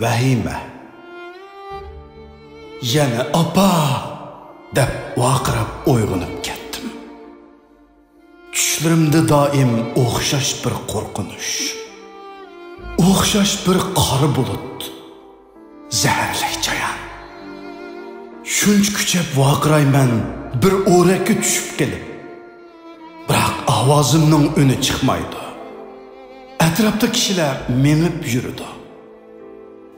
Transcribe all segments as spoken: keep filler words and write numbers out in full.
ۋەھىمە. يەنە «ئاپا!» دەپ ۋارقىراپ ئويغىنىپ كەتتىم. چۈشلىرىمدە دائىم ئوخشاش بىر قورقۇنچ، ئوخشاش بىر قارا بۇلۇت، زەھەرلىك چايان. شۇنچە كۈچەپ ۋارقىرايمەن، بىر ئورەككە چۈشۈپ قېلىپ. بىراق ئاۋازىمنىڭ ئۈنى چىقمايدۇ. ئەتراپتا كىشىلەر مېڭىپ يۈرىدۇ.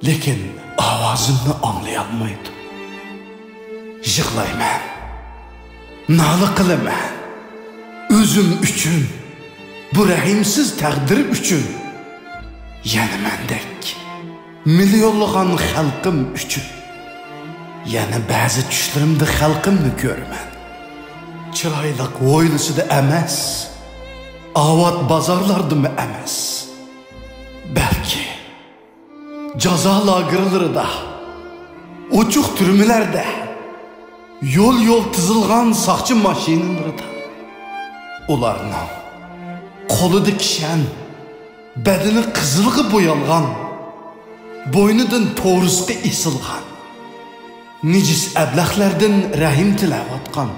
لېكىن ئاۋازىمنى ئاڭلىيالمايدۇ. يىغلايمەن. نالە قىلىمەن. ئۆزۈم ئۈچۈن. بۇ رەھىمسىز تەقدىر ئۈچۈن. يەنە مەندەك مىليونلىغان خەلقىم ئۈچۈن. يەنە بەزى چۈشلىرىمدە خەلقىمنى كۆرىمەن. چىرايلىق ھويلىسىدا ئەمەس، ئاۋات بازارلاردىمۇ ئەمەس. بەلكى جازا لاگېرلىرىدا، ئوچۇق تۈرمىلەردە، يول-يول تىزىلغان ساقچى ماشىنىلىرىدا. ئۇلارنىڭ قولىدا كىشەن، بەدىنى قىزىلغا بويالغان، بوينىدىن تورۇسقا ئېسىلغان، نىجىس ئەبلەخلەردىن رەھىم تىلەۋاتقان،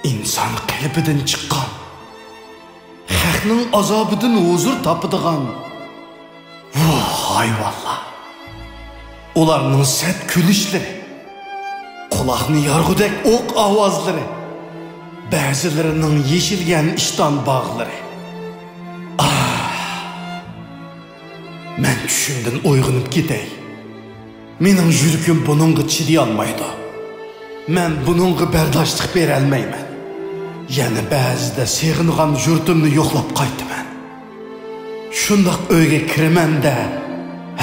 ئىنسان قېلىپىدىن چىققان، خەقنىڭ ئازابىدىن ھۇزۇر تاپىدىغان، ۋاھ، ھايۋانلار! ئۇلارنىڭ سەت كۈلۈشلىرى، قۇلاقنى يارغۇدەك ئوق ئاۋازلىرى، بەزىلىرىنىڭ يېشىلگەن ئىشتان باغلىرى. ئاھ! مەن چۈشۈمدىن ئويغىنىپ كېتەي. مېنىڭ يۈرىكىم بۇنىڭغا چىدىيالمايدۇ. مەن بۇنىڭغا بەرداشلىق بېرەلمەيمەن. يەنە بەزىدە سېغىنغان يۇرتۇمنى يوقلاپ قايتىمەن. شۇنداق ئۆيگە كىرىمەن-دە،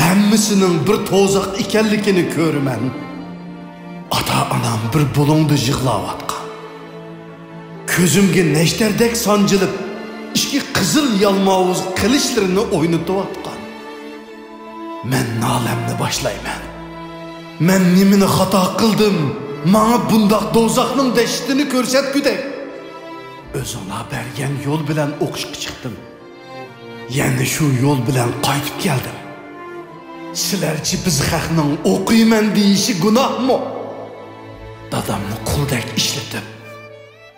ھەممىسىنىڭ بىر توزاق ئىكەنلىكىنى كۆرىمەن. ئاتا-ئانام بىر بۇلۇڭدا يىغلاۋاتقان. كۆزۈمگە نەشتەردەك سانجىلىپ، ئىككى قىزىل يالماۋۇز قىلىچلىرىنى ئوينىتىۋاتقان. مەن نالەمنى باشلايمەن. مەن نېمىنى خاتا قىلدىم، ماڭا بۇنداق دوزاخنىڭ دەھشىتىنى كۆرسەتكۈدەك؟ ئۆزۈڭلار بەرگەن يول بىلەن ئوقۇشقا چىقتىم. يەنە شۇ يول بىلەن قايتىپ كەلدىم. سىلەرچە بىز خەقنىڭ ئوقۇيمەن دېيىشى گۇناھمۇ؟ دادامنى قۇلدەك ئىشلىتىپ،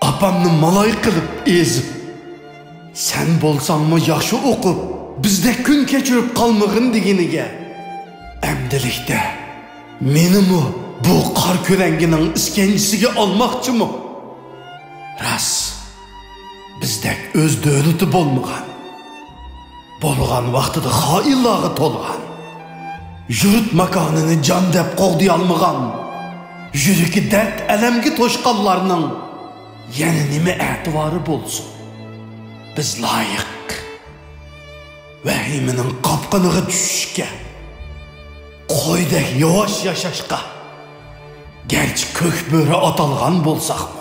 ئاپامنى مالاي قىلىپ ئېزىپ، سەن بولساڭمۇ ياخشى ئوقۇپ، بىزدەك كۈن كەچۈرۈپ قالمىغىن دېگىنىگە، ئەمدىلىكتە مېنىمۇ بۇ قار كۆلەڭگىنىڭ ئىسكەنجىسىگە ئالماقچىمۇ؟ راست، بىزدەك ئۆز دۆلىتى بولمىغان، بولغان ۋاقتىدا خائىنلارغا تولغان، يۇرت ماكانىنى جان دەپ قوغدىيالمىغان، يۈرىكى دەرد-ئەلەمگە توشقانلارنىڭ يەنە نېمە ئەتىۋارى بولسۇن؟ بىز لايىق ۋەھىمىنىڭ قاپقىنىغا چۈشۈشكە، قويدەك ياۋاش ياشاشقا، گەرچە كۆك بۆرە ئاتالغان بولساقمۇ.